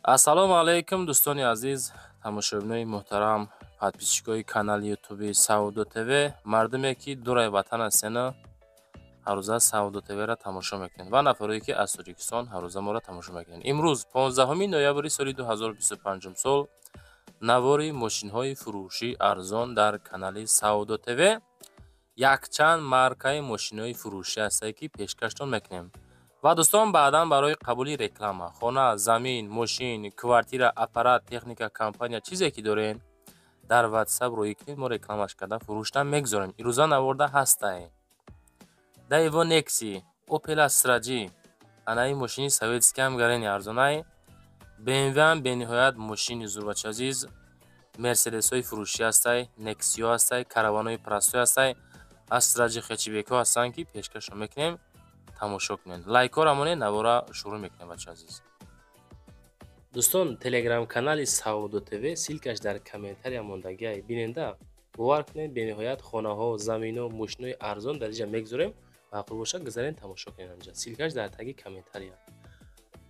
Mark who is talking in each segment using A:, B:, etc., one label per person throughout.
A: Ассалому алайкум, дӯстони азиз, тамошобинои муҳтарам, подписчикои канали Ютуби Савдо ТВ, мардуме ки дураи ватан ҳастена, ҳаррӯза Савдо ТВ-ра тамошо мекунед ва нафарое ки аз Тоҷикистон ҳаррӯза моро тамошо мекунед. Имрӯз 15 ноябри соли 2025 сол навори мошинҳои фурӯшӣ арзон дар канали Савдо ТВ якчанд маркаи мошинҳои фурӯшӣ ҳастае ки пешкаштон мекунем. Ва дӯстон, баъдан барои қабули реклама, хона, замин, мошин, квартира, аппарат, техника, компания, чизе ки дорен, дар WhatsApp рӯй кунед, мо рекламаш карда фурӯшта мегузорем. Ирӯза наворда ҳастае. Daewoo Nexi, Opel Astra G, анаи мошини советский ҳам гарени арзонай, BMW ҳам бениҳоят мошини зурбачи азиз, Мерседесҳои фурӯшӣ ҳастай, Nexia ҳастай, караванҳои простой ҳастай, Astra G хэтчбекҳо ҳастанд ки пешкашон мекунем. Тамошо кунед, лайкҳоро монед, навора шурӯъ мекунем, бача азиз. Дӯстон, телеграм-канали Савдо ТВ ссылкаш дар комментария мондагиай, биненда, бовар кунед, бениҳоят хонаҳо, замино, мошинои арзон дар инҷа мегузорем. Маъқул бошад, гузарен, тамошо кунед, анҷа ссылкаш дар таги комментария.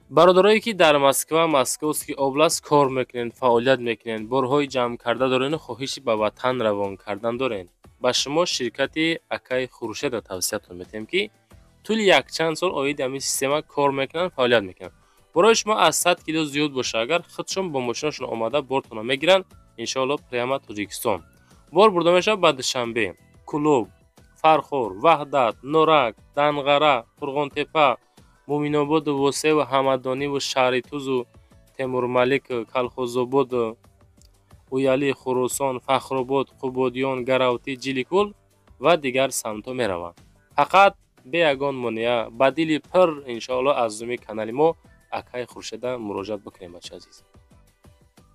A: Бародарое ки дар Москва, Московский область кор мекунед, фаъолият мекунед, борҳои ҷамъ карда дорену хоҳиши ба ватан равон кардан доред, ба шумо ширкати акаи Хуршедро тавсиятон метиҳем, ки тӯли якчанд сол оиди ҳамин система кор мекунанд, фаъолият мекунанд. Барои шумо аз 100 кило зиёд боша, агар худшон бо мошинашон омада бортонро мегиранд, иншоалло прямо Тоҷикистон бор бурда мешавад. Ба Душанбе, Кӯлоб, Фархор, Ваҳдат, Норак, Данғара, Қурғонтепа, Муъминободу Восеву Ҳамадониву Шаҳритузу Темурмалик, Калхозободу Уяли, Хуросон, Фахробод, Қубодиён, Гаравтӣ, Ҷиликул ва дигар самтҳо мераванд. Фақат бе ягон монеа, ба дили пир, иншоалло, аз зуми канали мо акаи Хуршеда муроҷиат бикунем, бача азиз.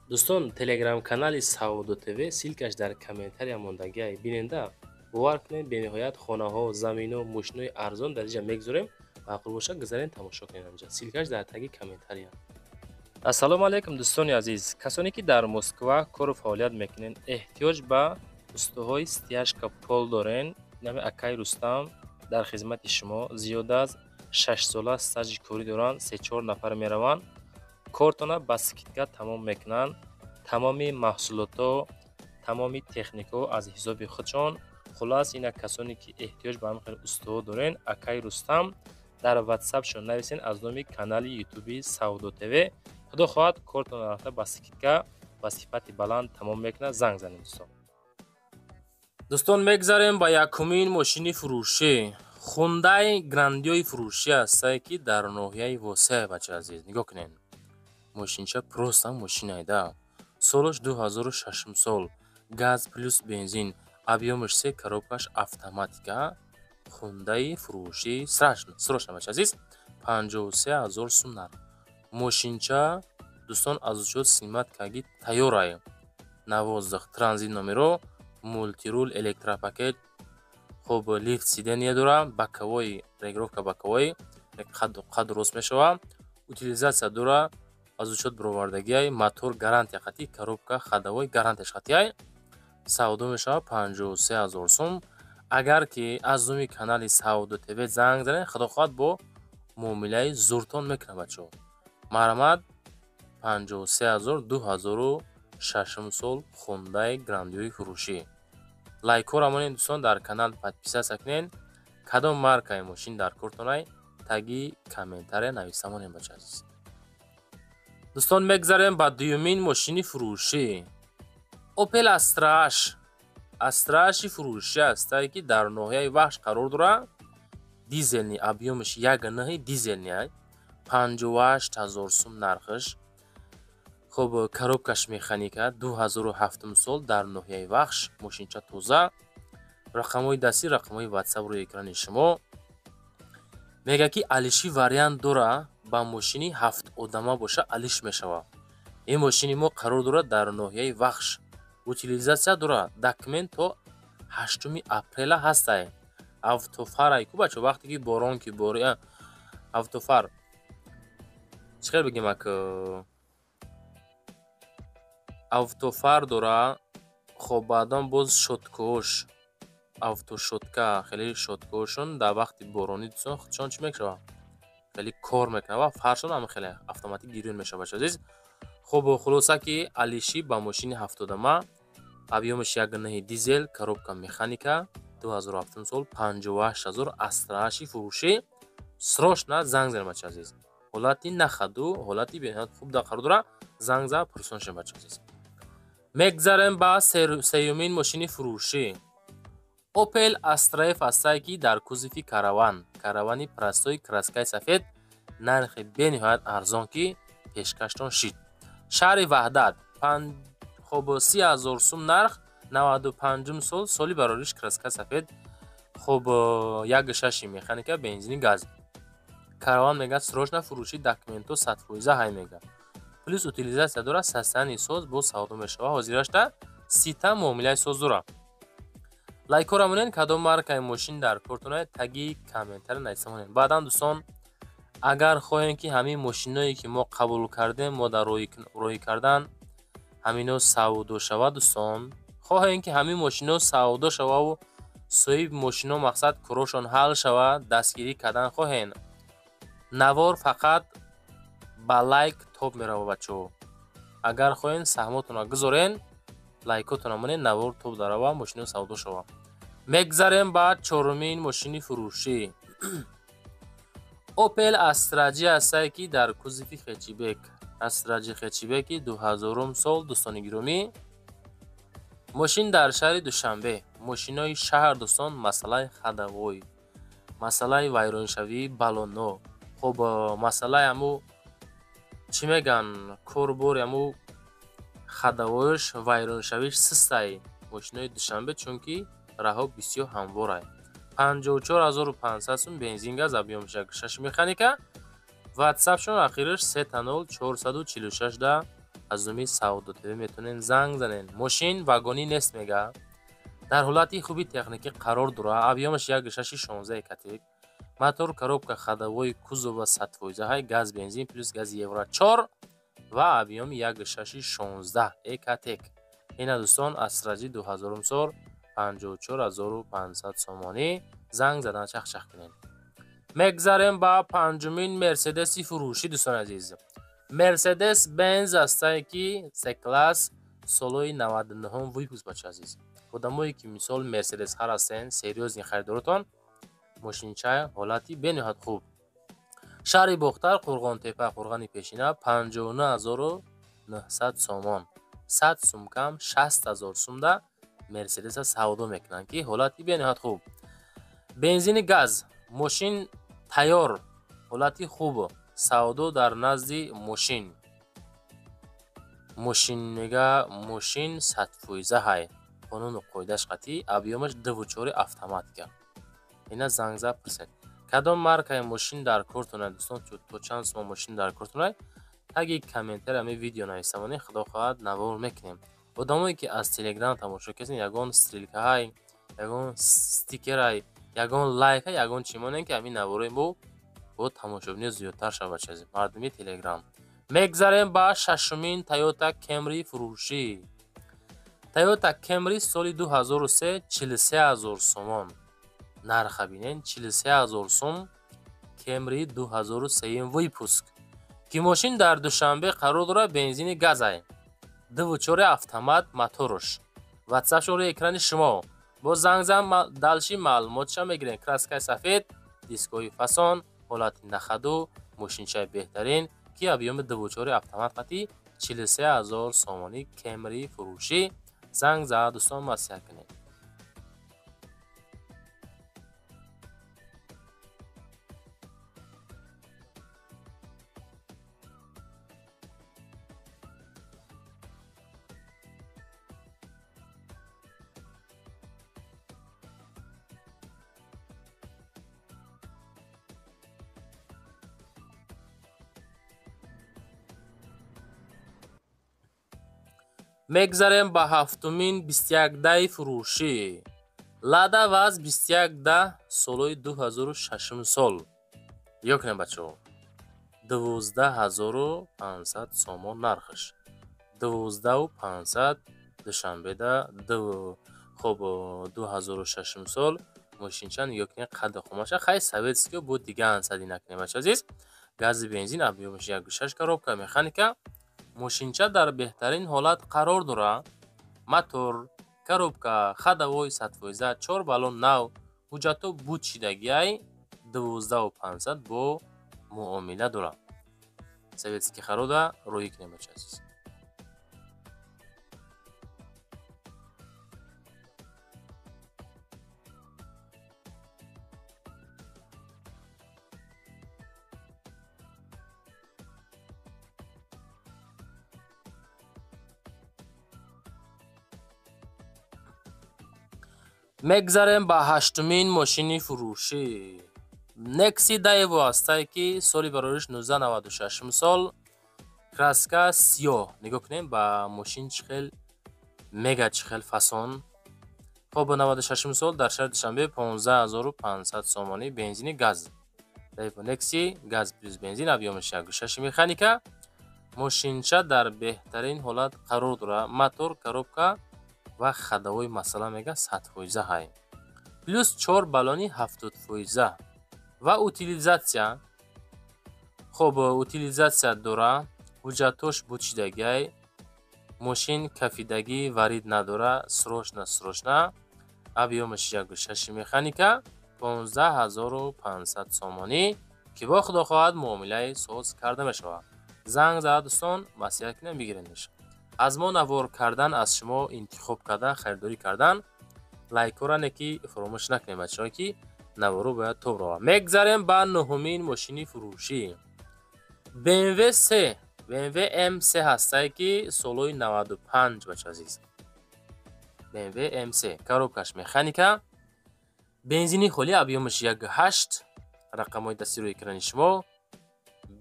A: Дӯстон, телеграм-канали Савдо ТВ ссылкаш дар комментария мондагиай, биненда, бовар кунед, бениҳоят хонаҳо, замино, мошинои арзон дар инҷа мегузорем. Маъқул бошад, гузарен, тамошо кунед, анҷа ссылкаш дар таги комментария. Ассалому алайкум, дӯстони азиз, касоне ки дар Москва кору фаъолият мекунед, эҳтиёҷ ба устоҳои стяжка пол дорен, нами акаи Рустам дар хизмати шумо. Зиёда аз 6 сола стажи корӣ доранд, се-чор нафар мераванд, кортона ба скидка тамом мекунанд. Тамоми маҳсулотҳо, тамоми техникаҳо аз ҳисоби худшон. Хуллас, ина касоне ки эҳтиёҷ ба ҳамин хел устоҳо дорен, акаи Рустам дар ватсапшон нависен аз номи канали Ютуби Савдо ТВ. Худо хоҳад, кортона рафта ба скидка, ба сифати баланд тамом мекунад. Занг занед, дӯстон. Дӯстон, мегзарем ба якумин мошини фурӯшӣ. Хундай Грандиои фурӯшӣ ҳастае, ки дар ноҳияи Восеа. Бача азиз, нигоҳ кунед, мошинча просто мошинайда. Солаш 2006 сол, газ плюс бензин, объёмаш се, коробкаш автоматика. Хундаи фурӯшӣ срочно, бача азиз, 53 000 сум нарх мошинча. Дӯстон, аз учёт снимать карги тайёрае. На воздух, транзит номеро, мультируль, электропакет, хуб, лифт сиденье дора, боковой регулировка, боковой қад рост мешава, утилизация дора, аз учёт баровардагиай, мотор гарантия хати, коробка ходовой гарантияш хатиай. Савдо мешава 53 000 сум. Агар ки аз зуми канали Савдо ТВ занг занед, худо хоҳад, бо муомилаи зуртон мекунад, бачаҳо. Марҳамат, 53 000, 2006 сол, Хундаи Грандиои фурӯшӣ. Лайкҳоро монед, дӯстон, дар канал подписаться кунед. Кадом маркаи мошин дар кортонай, таги комментария нависта монед, бача азиз. Дӯстон, мегзарем ба дуюмин мошини фурӯшӣ. Opel Astra H, Astra H фурӯшӣ ҳастае, ки дар ноҳияи Вахш қарор дорад. Дизельный, объёмаш 1,9, дизельный, 58 000 сум нархаш. Хуб, коробкаш механика, 2007 сол, дар ноҳияи Вахш. Мошинча тоза, рақамҳои дастӣ, рақамҳои ватсап рӯи экрани шумо. Мегӯяд, ки алиши вариант дора, ба мошини ҳафт одама боша, алиш мешавад. Ин мошини мо қарор дорад дар ноҳияи Вахш, утилизация дорад, документ то 8 апрела ҳастай. Автофарай ку, бачо, вақте ки борон ки бори, автофар чӣ хел бигем, ак автофар дора. Хоб, баъдан боз щёткаош, автощётка, хеле щёткаошон дар вақти боронӣ, дӯстон, худшон чӣ мешавад, хеле кор мекунад ва фаршон ҳам хеле автоматик гирён мешавад, бача азиз. Хуб, хулоса ки алиши ба мошини 70-ма, объём аш 1.9 дизел, коробка механика, 2007 сол, 58 000, Астра H фурӯшӣ. Срочно занг занед, бача азиз. Ҳолати на ходу, ҳолати бениҳоят хуб дар қарор дора. Занг зад, пурсон шед, бача азиз. Мегзарем ба сеюмин мошини фурӯшӣ. Opel Astra F ҳастае, ки дар кузови караван, каравани простой, краска и сафед, нархи бениҳоят арзон, ки пешкаштон шид. Шаҳри Ваҳдат, хоб, 30 000 сум нарх, 95-ум сол, соли барориш, краска сафед, хоб, 1.6 механика, бензини, газ. Караван мегӯяд, срочно фурӯшӣ, документ о 100% ҳай мегӯяд. Плюс утилизация дорад, состояние соз, боз савдо мешавад. Ҳозирашта сита муомилаи соз дорад. Лайкҳоро монед, кадом маркаи мошин дар кортонае, таги комментария нависа монед. Баъдан, дӯстон, агар хоҳем, ки ҳамин мошиное, ки мо қабул кардем, мо дар роҳӣ кардан ҳамино савдо шавад, дӯстон, хоҳем, ки ҳамин мошино савдо шававу соҳиби мошино, мақсад, корошон ҳал шавад, дастгирӣ кардан хоҳем, навор фақат ба лайк тоб меравад, бачаҳо. Агар хоҳем, саҳмотонро гузорен, лайкотонро монед, навор тоб дарава, мошино савдо шавад. Мегзарем ба чорумин мошини фурӯшӣ. Opel Astra G ҳастае, ки дар кузови хэтчбек, Astra G хэтчбек и 2000 сол. Дӯстони гиромӣ, мошин дар шаҳри Душанбе. Мошинои шаҳр, дӯстон, масъалаи ходовой, масъалаи вайроншавии баллоно, хоб, масъалаи ҳаму чӣ мегӯянд, корбори ҳаму ходовой ш вайроншавиш систай мошинои Душанбе, чунки раҳо бисёр ҳамворай. 54 500 сум, бензин, газ, объём шаш механика. Ватсапшон ахираш 000 446 да аз номи Савдо ТВ метавонед занг занед. Мошин вагонӣ нест, мега, дар ҳолати хуби техникӣ қарор дорад. Объём аш 1.6 16 Ecotec, мотор, коробка, ходовой, кузова 100% ҳай, газ, бензин, плюс гази евро 4 ва объём и 1.6 16 Ecotec. Ина, дӯстон, Астра G 2000 сол, 54 500 сомонӣ. Занг задан, чахчах кунед. Мегзарем ба панҷумин Мерседеси фурӯшӣ, дӯстони азиз. Мерседес Бенз ҳастае, ки С класс, солҳои 99 выпуск. Бача азиз, одамое ки мисол Мерседес хар ҳастен, серьёзный харидоротон, мошинча ҳолати бениҳоят хуб. Шаҳри Бохтар, Қурғонтепа, қурғани пешина, 59 900 сомон, 100 сум кам, 60 000 сумда Мерседеса савдо мекунанд, ки ҳолати бениҳоят хуб, бензини, газ, мошин тайёр, ҳолати хуб, савдо дар назди мошин. Мошин мега, мошин 100% ҳай, қонуну қоидааш қатъӣ, объём аш 2.4 автоматика. Ина, занг зад, пурсед, кадом маркаи мошин дар кортонай, дӯстон, то чанд сума мошин дар кортонай, таги комментария ҳамин видео нависамонед. Худо хоҳад, навор мекунем. Одамое ки аз Телеграм тамошо кардем, ягон стрелка ҳай, ягон стикерай, ягон лайка, ягон чӣ монем, ки ҳамин наворои мо бо тамошобиниё зиёдтар шавад, чази мардуми Телеграм. Мегзарем ба шашумин Тойота Кемри фурӯшӣ. Тойота Кемри соли 2003, 43 000 сомон нарха бинен, 43 000 сум, Кемри 2003 выпуск, ки мошин дар Душанбе қарор дорад, бензини, газай, 2.4 автомат моторош. Ватсапшон рӯи экрани шумо, бо занг зан, дальше маълумотша мегирем. Краска и сафед, дискҳои фасон, ҳолати на ходу, мошинчаи беҳтарин, ки объём и 2.4 автомат қатӣ, 43 000 сомонӣ, Кемри фурӯшӣ. Занг зад, дӯстон, маслиҳат кунед. Мегзарем ба ҳафтумин 21 даи фурӯшӣ. Лада ВАЗ 21 да, солҳои 2006 сол. Ё кунем, бачаҳо, 12 500 сомон нархаш, 12 500, Душанбеда. Хоб, 2006 сол мошинча, нигоҳ кунед қадди хомаша, хай, советский бо дига ансади накунем, бача азиз. Гази, бензин, объём аш 1.6, коробка механика. Мошинча дар беҳтарин ҳолат қарор дорад. Мотор, коробка, ходовой 100%, 4 баллон нав, ҳуҷҷатҳо буд шидагиай, 12500 бо муомила дорад. Советский харода рӯй кунем, бача азиз. Мегзарем ба ҳаштумин мошини фурӯшӣ. Некси Daewoo ҳастае, ки соли барориш 1996 сол, краска сиёҳ. Нигоҳ кунем ба мошин чӣ хел мега, чӣ хел фасон. Хоб, 96 сол, дар шаҳри Душанбе, 15500 сомонӣ, бензини газ. Daewoo Nexi газ плюс бензин, объёмаш 1,6, механика. Мошинча дар беҳтарин ҳолат қарор дорад. Мотор, коробка ва ходовой масъала мега 100% ҳай. Плюс 4 баллони 70% ва утилизация. Хоб, утилизация дора, ҳуҷҷатош буд шидагиай, мошин кафидагӣ варид надора, срочно срочно, объёмаш 1,6, механика, 15500 сомонӣ, ки бо худо хоҳад муомилаи соз карда мешавад. Занг зада, дӯстон, маслиҳат кунем, бигиренаш. Аз мо навор кардан, аз шумо интихоб кардан, харидорӣ кардан, лайкҳоро не ки фаромӯш накунем, бачаҳо, ки наворо бояд тоб равад. Мегзарем ба нуҳумин мошини фурӯшӣ. BMW 3, BMW M3 ҳастае, ки солҳои 95, бача азиз. BMW M3, коробкаш механика, бензини холӣ, объёмаш 1,8, рақамҳои дасти рӯи экрани шумо.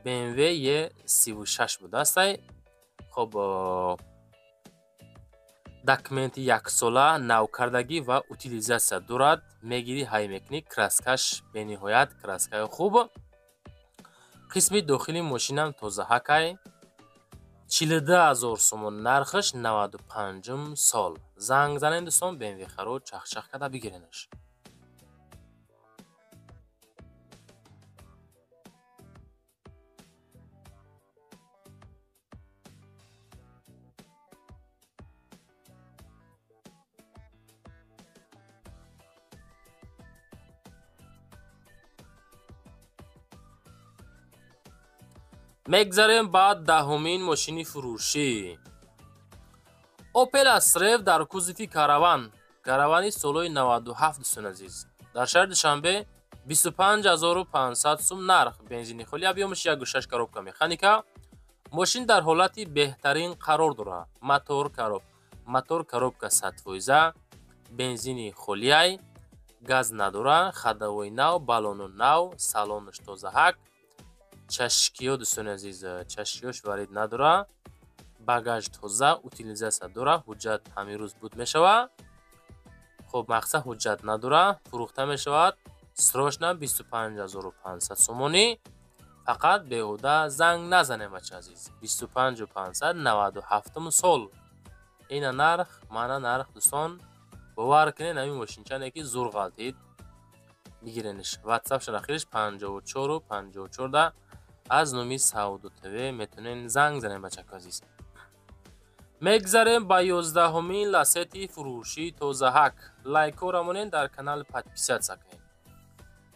A: BMW E36 будаастай. Хоб, документи яксола, навкардагӣ ва утилизация дорад. Мегирӣ, ҳай мекунӣ, краскаш бениҳоят краскаи хуб. Қисми дохили мошинам тозаҳакай. 42 000 сомон нархаш, 95-ум сол. Занг занед, дӯстон, BMW харо чахчах карда бигиренаш. Мегзарем ба даҳумин мошини фурӯшӣ. Opel Astra дар кузови караван, каравани солҳои 97, дӯстони азиз. Дар шаҳри Душанбе, 25500 сум нарх, бензини холӣ, объёмаш 1,6, коробка механика. Мошин дар ҳолати беҳтарин қарор дорад. Мотор, коробка 100%, бензини холиай, газ надора, ходовой нав, баллону нав, салонаш тозаҳак, чашкиё, дӯстони азиз, чашкиёш варид надора, багаж тоза, утилизация дора, ҳуҷҷат ҳамин рӯз буд мешавад. Хоб, мақсад, ҳуҷҷат надора, фурӯхта мешавад срочно 25500 сомонӣ. Фақат беҳуда занг назанем, бача азиз. 25500, 97 сол. Ина нарх, мана нарх, дӯстон, бовар кунед, ҳамин мошинчане ки зур ғалтид, бигирениш. Ватсапшон ахириш 54 54 да, аз номи Сауду ТВ метавонед занг занед, бачако азиз. Мегзарем ба 11-умин Ласети фурӯшӣ тозаҳак. Лайкҳоро монед, дар канал подписаться кунед.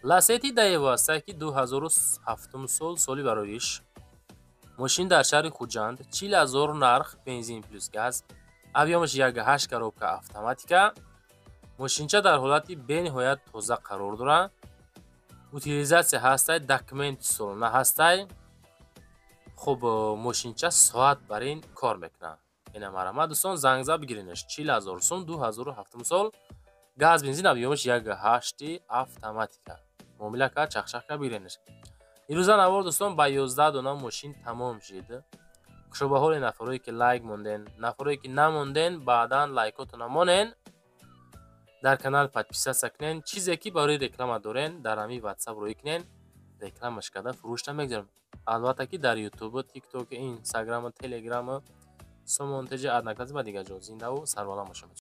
A: Ласети Daewoo ҳастае, ки 2007 сол, соли бароиш. Мошин дар шаҳри Хуҷанд, 40 000 нарх, бензин плюс газ, объёмаш 1,8, коробка автоматика. Мошинча дар ҳолати бениҳоят тоза қарор дорад. Утилизация ҳастай, документи солона ҳастай. Хуб, мошинча соат бар ин кор мекунад. Ина марҳамат, дӯстон, занг зад, бигиренаш. 40 000 сум, 2007 сол, газ бензин, объёмаш 1,8, автоматика. Муомила кард, чахчах кард, бигиренаш. Ирӯза навор, дӯстон, ба 11 дона мошин тамом шид. Хушобаҳоли нафарое ки лайк монден, нафарое ки намонден, баъдан лайкотона монен, дар канал подписаться кунен. Чизе ки барои реклама дорен, дар ҳамин ватсап рӯй кунен, рекламаш карда фурӯшта мегузорем. Албатта ки дар ютуб, тикток, инстаграм, телеграм, сомон теҷи, Одноклассники ва дигар ҷо. Зиндаву сарбаланд бошед.